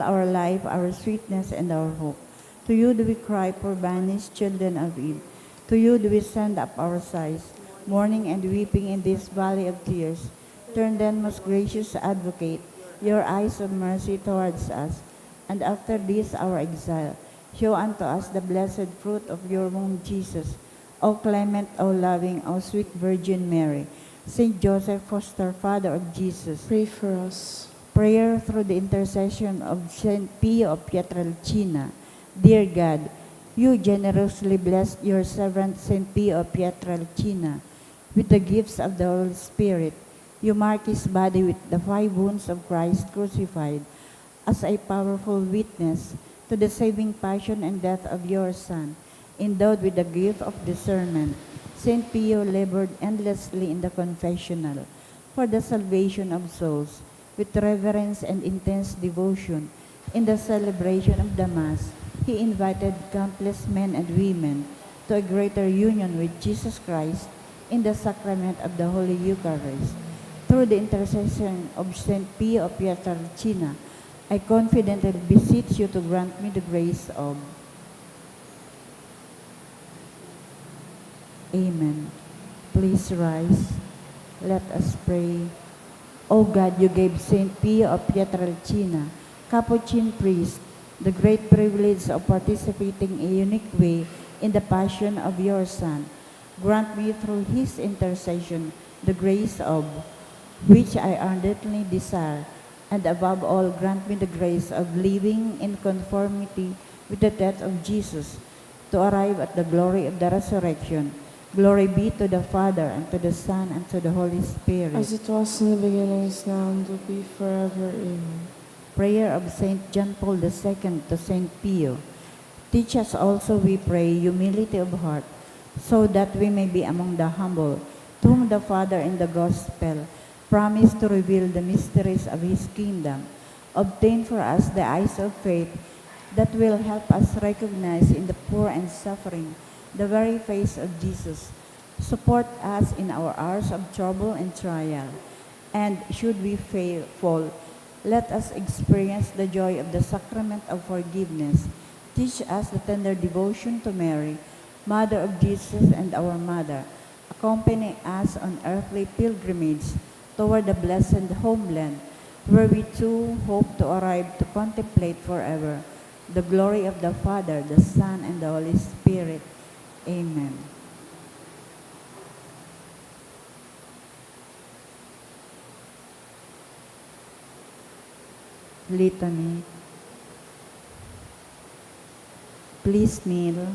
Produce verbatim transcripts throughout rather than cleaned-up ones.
our life, our sweetness, and our hope. To you do we cry, poor banished children of Eve. To you do we send up our sighs, mourning and weeping in this valley of tears. Turn then, most gracious Advocate, your eyes of mercy towards us, and after this our exile, show unto us the blessed fruit of your womb, Jesus. O clement, O loving, O sweet Virgin Mary, Saint Joseph, foster father of Jesus. Pray for us. Prayer through the intercession of Saint Pio of Pietrelcina. Dear God, you generously blessed your servant Saint Pio of Pietrelcina with the gifts of the Holy Spirit. You mark his body with the five wounds of Christ crucified as a powerful witness to the saving passion and death of your Son. Endowed with the gift of discernment, Saint Pio labored endlessly in the confessional for the salvation of souls. With reverence and intense devotion, in the celebration of the Mass, he invited countless men and women to a greater union with Jesus Christ in the sacrament of the Holy Eucharist. Through the intercession of Saint Pio of Pietrelcina, I confidently beseech you to grant me the grace of Amen. Please rise. Let us pray. O God, you gave Saint Pio of Pietrelcina, Capuchin priest, the great privilege of participating in a unique way in the passion of your Son. Grant me through his intercession the grace of which I ardently desire, and above all, grant me the grace of living in conformity with the death of Jesus, to arrive at the glory of the resurrection. Glory be to the Father, and to the Son, and to the Holy Spirit. As it was in the beginning, is now, and will be forever. Amen. Prayer of Saint John Paul the Second to Saint Pio. Teach us also, we pray, humility of heart, so that we may be among the humble, to whom the Father in the Gospel promised to reveal the mysteries of his kingdom. Obtain for us the eyes of faith that will help us recognize in the poor and suffering the very face of Jesus. Support us in our hours of trouble and trial. And should we fail, fall, let us experience the joy of the sacrament of forgiveness. Teach us the tender devotion to Mary, Mother of Jesus and our Mother. Accompany us on earthly pilgrimage toward the blessed homeland, where we too hope to arrive to contemplate forever the glory of the Father, the Son, and the Holy Spirit. Amen. Litany. Please kneel.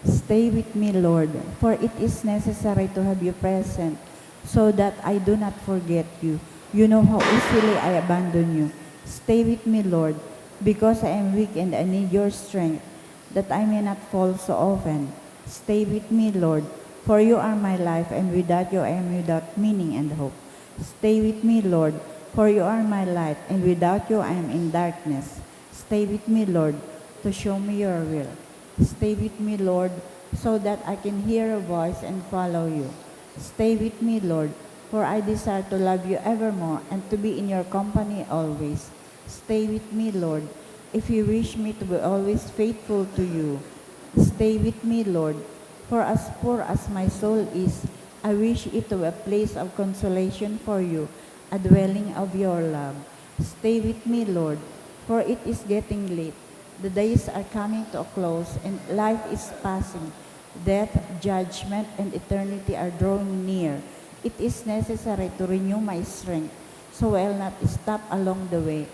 Stay with me, Lord, for it is necessary to have you present, so that I do not forget you. You know how easily I abandon you. Stay with me, Lord, because I am weak and I need your strength, that I may not fall so often. Stay with me, Lord, for you are my life, and without you I am without meaning and hope. Stay with me, Lord, for you are my light, and without you I am in darkness. Stay with me, Lord, to show me your will. Stay with me, Lord, so that I can hear your voice and follow you. Stay with me, Lord, for I desire to love you evermore and to be in your company always. Stay with me, Lord, if you wish me to be always faithful to you. Stay with me, Lord, for as poor as my soul is, I wish it to be a place of consolation for you, a dwelling of your love. Stay with me, Lord, for it is getting late. The days are coming to a close, and life is passing. Death, judgment, and eternity are drawing near. It is necessary to renew my strength, so I'll not stop along the way.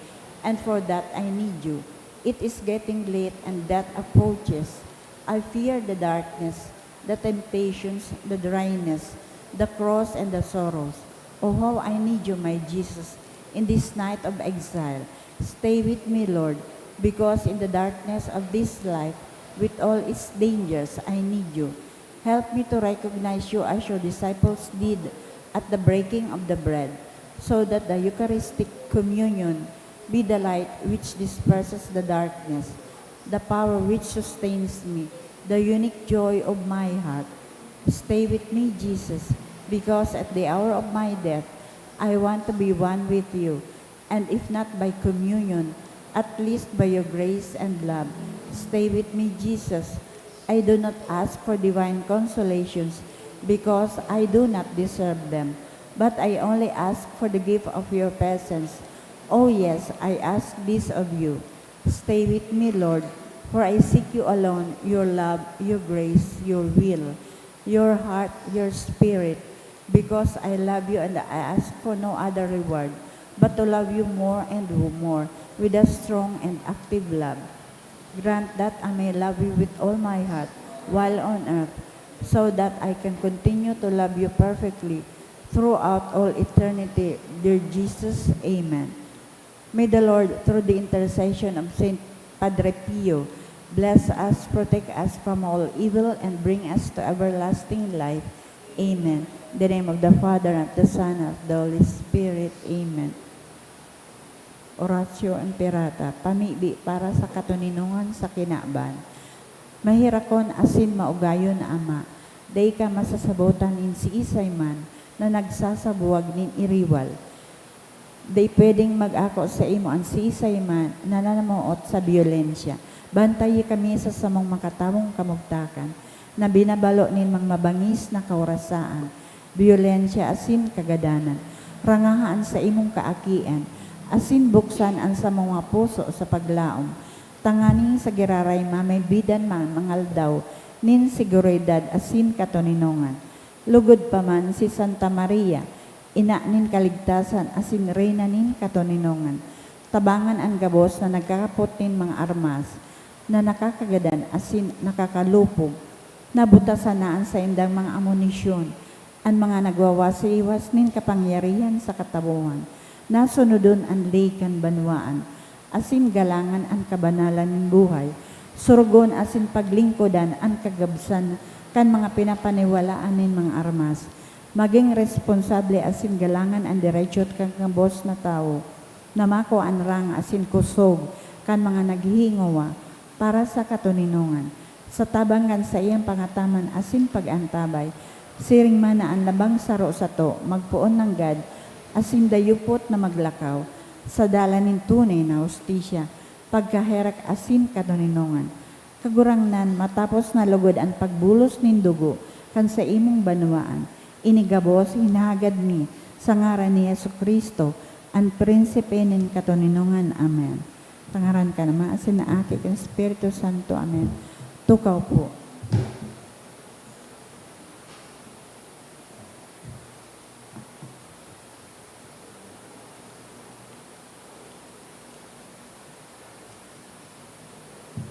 And for that, I need you. It is getting late, and death approaches. I fear the darkness, the temptations, the dryness, the cross, and the sorrows. Oh, how I need you, my Jesus, in this night of exile. Stay with me, Lord, because in the darkness of this life, with all its dangers, I need you. Help me to recognize you as your disciples did at the breaking of the bread, so that the Eucharistic communion be the light which disperses the darkness, the power which sustains me, the unique joy of my heart. Stay with me, Jesus, because at the hour of my death, I want to be one with you, and if not by communion, at least by your grace and love. Stay with me, Jesus. I do not ask for divine consolations because I do not deserve them, but I only ask for the gift of your presence. Oh yes, I ask this of you. Stay with me, Lord, for I seek you alone, your love, your grace, your will, your heart, your spirit, because I love you and I ask for no other reward but to love you more and more with a strong and active love. Grant that I may love you with all my heart while on earth, so that I can continue to love you perfectly throughout all eternity. Dear Jesus, amen. May the Lord, through the intercession of Saint Padre Pio, bless us, protect us from all evil, and bring us to everlasting life. Amen. In the name of the Father, and of the Son, and of the Holy Spirit. Amen. Oratio Imperata, pamibi para sa katoninongan sa kinaban. Maherakon asin maugayon na Ama, dai ka masasabotan nin siisay man na nagsasabuwag nin iriwal. Dai pwedeng mag-ako saimo an siisay man na nanamoot sa byolensya. Bantayi kami sa samong makatabong kamugtakan na binabalo nin mga mabangis na kawarasaan, byolensya asin kagadanan. Rangaha an saimong kaakian, asin buksan an samong mga puso sa paglaom, tanganing sa giraray mamidbidan man an mga aldaw nin seguridad asin katoninongan. Lugod pa man si Santa Maria, ina nin kaligtasan asin reyna nin katoninongan, tabangan an gabos na nagkakapot nin mga armas na nakakagadan asin nakakalupog. Nabutasan na an saindang mga amunisyon, an mga nagwawasiwas nin kapangyarihan sa katawohan. Nasunodon an ley kan banwaan, asin galangan an kabanalan nin buhay. Surugon asin paglingkodan an kagabsan kan mga pinapaniwalaan nin mga armas. Magin responsable asin galangan an derecho kan gabos na tawo na makua an rang asin kusog kan mga naghihingowa para sa katoninongan. Sa tabang kan saiyang pangataman asin pag-antabay, siring man na an labang saro sato magpoon nanggad asin dayupot na maglakaw sa dalan nin tunay na hustisya, pagkaherak asin katoninongan. Kagurangnan, matapos na lugod an pagbulos nin dugo kan saimong banwaan, ini gabos hinahagad mi sa ngaran ni Jesu-Cristo, an Prinsipe nin katoninongan. Amen. Sa ngaran kan Ama, asin na Aki, kan Espiritu Santo. Amen. Tukaw po.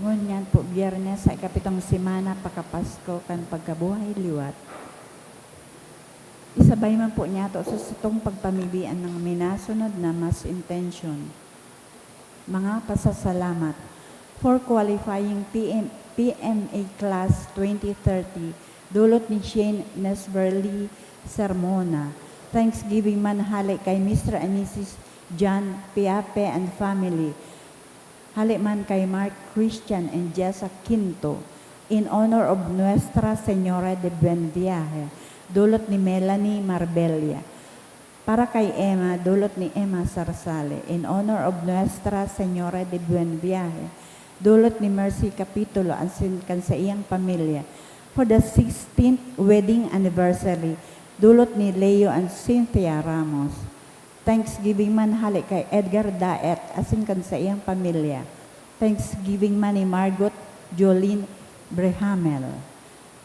Ngunyan po, Biyernes sa ikapitong semana pakapasko kan pagkabuhay liwat. Isabay man po niyato sa satong pagpamibi an mga minasunod na mass intention. Mga pasasalamat for qualifying P M, P M A Class twenty thirty, dulot ni Shane Nesberly Sermona. Thanksgiving man hale kay Mister and Missus John Piape and family. Hale man kay Mark Christian and Jessa Quinto, in honor of Nuestra Señora de Buen Viaje, dulot ni Melanie Marbella. Para kay Emma, dulot ni Emma Sarsale, in honor of Nuestra Señora de Buen Viaje, dulot ni Mercy Capitulo asin kan saiyang pamilya. For the sixteenth wedding anniversary, dulot ni Leo and Cynthia Ramos. Thanksgiving man hale kay Edgar Daet asin kan saiyang pamilya. Thanksgiving man ni Margot Jolene Brehamel.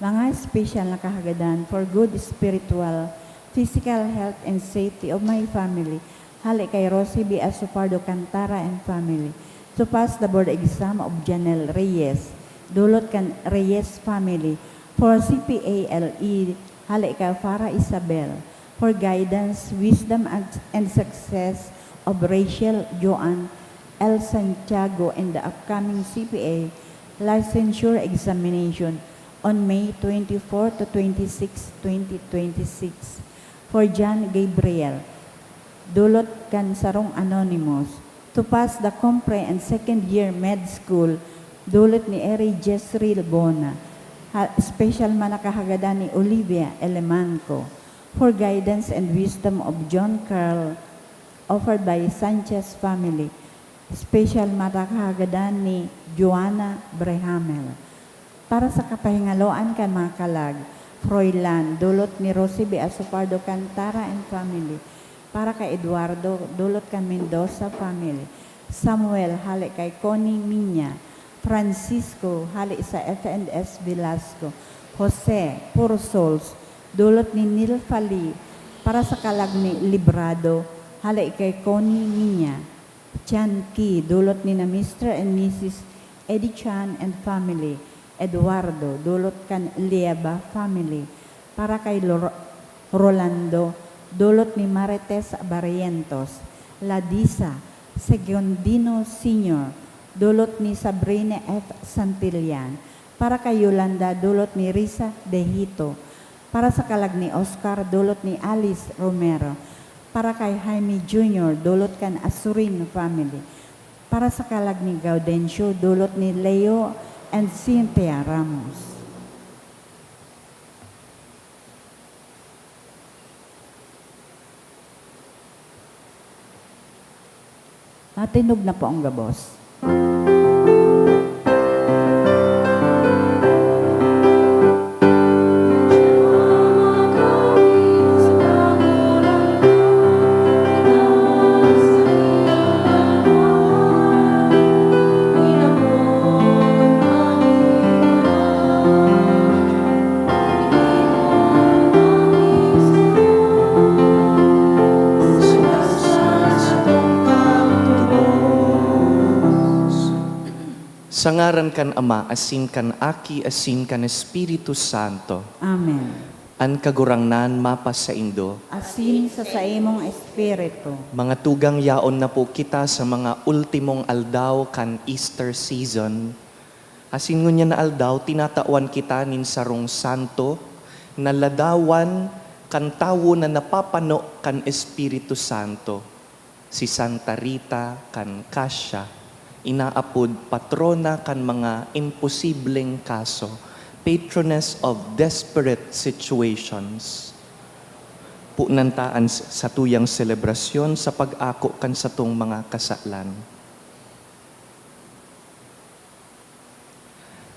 Mga espesyal na kahagadan for good spiritual, physical health and safety of my family, hale kay Rosie B. Asopardo Cantara and family. To pass the board exam of Janelle Reyes, dulot kan Reyes family. For C P A L E, hale kay Farah Isabel. For guidance, wisdom, and, and success of Rachel Joan L. Santiago in the upcoming C P A licensure examination on May twenty-four to twenty-six, twenty twenty-six. For John Gabriel, dulot kan sarong anonymous, to pass the compre and second year med school, dulot ni Eri Jezreel Bona. Ha-, special man na kahagadan ni Olivia Elemanco. For guidance and wisdom of John Carl, offered by Sanchez family. Special matakahagadan ni Joanna Brehamel. Para sa kapahingaloan kan mga kalag, Froilan, dulot ni Rosie B. Asopardo Cantara and family. Para kay Eduardo, dulot kan Mendoza family. Samuel, hale kay Connie Miña. Francisco, hale sa F and S Velasco. Jose, Puro Souls, dulot ni Neil Fali. Para sa kalag ni Librado, hale kay Connie Miña. Chanki, dulot ni na Mister and Missus Eddie Chan and family. Eduardo, dulot kan Lieba family. Para kay Lor-, Rolando, dulot ni Marites Barrientos. Ladisa, Segundino Senior, dulot ni Sabrina F. Santillan. Para kay Yolanda, dulot ni Risa Dejito. Para sa kalag ni Oscar, dulot ni Alice Romero. Para kay Jaime Junior, dulot kan Azurin family. Para sa kalag ni Gaudencio, dulot ni Leo and Cynthia Ramos. Matinog na po ang gabos. Sa ngaran kan Ama, asin kan Aki, asin kan Espiritu Santo. Amen. An Kagurangnan mapasaindo. Asin sa saimong espiritu. Mga tugang, yaon na po kita sa mga ultimong aldaw kan Easter season. Asin ngunyan na aldaw, tinatawan kita nin sarong santo na ladawan kan tawo na napapano kan Espiritu Santo, si Santa Rita kan Cascia, inaapod patrona kan mga imposibleng kaso, patroness of desperate situations. Punan ta an s-, satuyang selebrasyon sa pag-ako kan satong mga kasalan.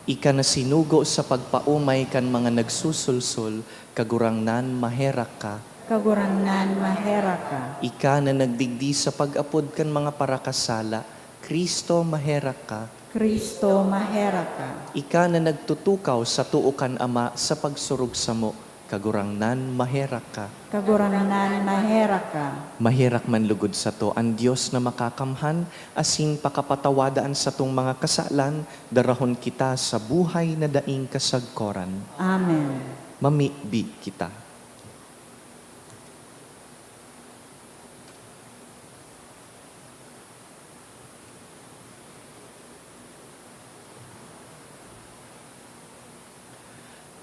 Ika na sinugo sa pagpaomay kan mga nagsusulsol, Kagurangnan, maherak ka. Kagurangnan, maherak ka. Ika na nagdigdi sa pag-apod kan mga parakasala, Cristo, maherak ka. Cristo, maherak ka. Ika na nagtutukaw sa too kan Ama sa pagsurog samo, Kagurangnan, maherak ka. Kagurangnan, maherak ka. Maherak man lugod sato an Dios na makakamhan, asin pakapatawada an satong mga kasalan, darahon kita sa buhay na daing kasagkoran. Amen. Mamibi kita.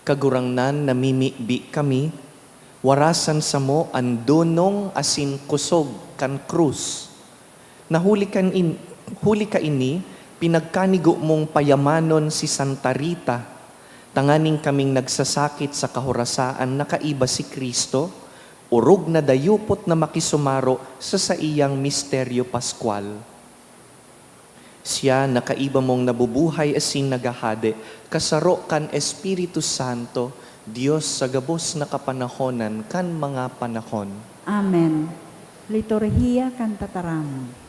Kagurangnan, namimibi kami, warasan samo an dunong asin kusog kan krus. Na huli kan in-, huli kaini, pinagkanigo mong payamanon si Santa Rita, tanganing kaming nagsasakit sa kahorasaan na kaiba si Cristo, orog na dayupot na makisumaro sa saiyang misteryo paskwal. Siya na kaiba mong nabubuhay asin naghahade, kasaro kan Espiritu Santo, Dios sa gabos na kapanahonan kan mga panahon. Amen. Liturhiya kan Tataramon.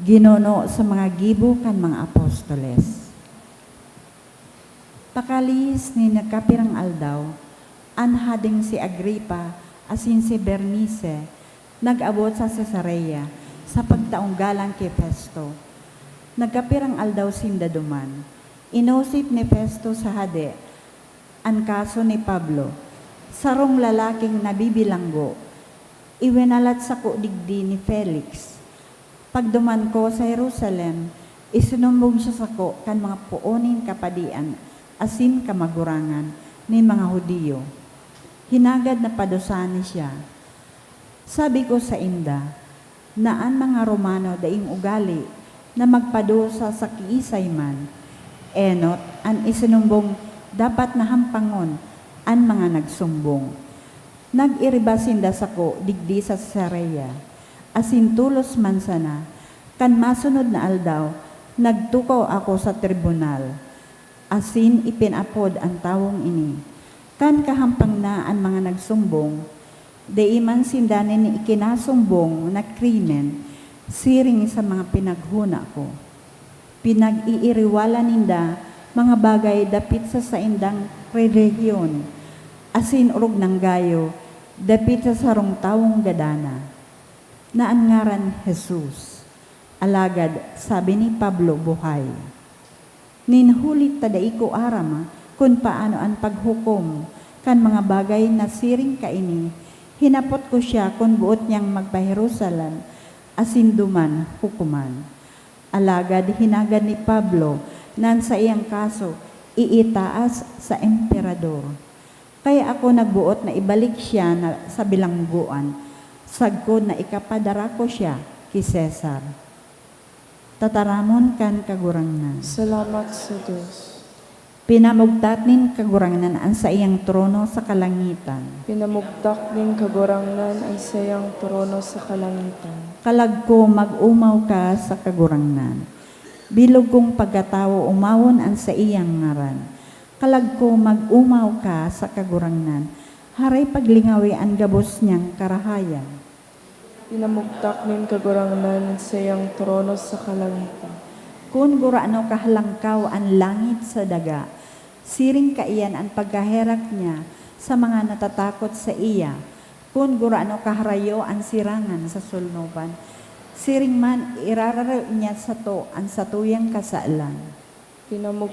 Ginuno sa mga gibo kan mga apostoles. Pakalihis nin nagkapirang aldaw, an hadeng si Agripa asin si Bernice nag-abot sa Cesarea sa pagtaong galang ki Festo. Nagkapirang aldaw sinda duman. Inosip ni Festo sa hade an kaso ni Pablo, sarong lalaking nabibilanggo. Iwinalat sako digdi ni Felix. Pagduman ko sa Jerusalem, isinumbong siya sako kan mga poon nin kapadian asin kamagurangan nin mga Judio. Hinagad na padusani siya. Sabi ko sainda na an mga Romano daing ugali na magpadusa sa kiisay man. Enot an isinumbong dapat na hampangon an mga nagsumbong. Nag-iriba sinda sako digdi sa Cesarea, asin tolos man sana, kan masunod na aldaw, nagtukaw ako sa tribunal, asin ipinapod an tawong ini. Kan kahampang na an mga nagsumbong, dai man sinda nin ikinasumbong na krimen siring sa mga pinaghona ko. Pinag-iiriwalan ninda mga bagay dapit sa saindang relihiyon, asin orog nang gayo, dapit sa sarong tawong gadana, na an ngaran Jesus. Alagad sabi ni Pablo, buhay. Nin huli ta dai ko aram kun paano an paghukom kan mga bagay na siring kaini, hinapot ko siya kun boot niyang magpa-Jerusalem asin duman hukoman. Alagad hinagad ni Pablo na an saiyang kaso iitaas sa emperador. Kaya ako nagboot na ibalik siya na sa bilanggoan, sagkod na ikapadara ko siya ki Cesar. Tataramon kan Kagurangnan. Salamat sa Dios. Pinamugtak nin Kagurangnan an saiyang trono sa kalangitan. Pinamugtak nin Kagurangnan an saiyang trono sa kalangitan. Kalag ko, mag-omaw ka sa Kagurangnan. Bilog kong pagkatawo, omawon an saiyang ngaran. Kalag ko, mag-omaw ka sa Kagurangnan. Haray paglingawi an gabos niyang karahayan. Pinamugtak nin Kagurangnan an saiyang trono sa kalangitan. Kun gurano kahalangkaw an langit sa daga, siring kaiyan an pagkaherak niya sa mga natatakot saiya. Kun gurano kaharayo an sirangan sa solnopan, siring man irararayo niya sato an satuyang kasalan. Pinamug-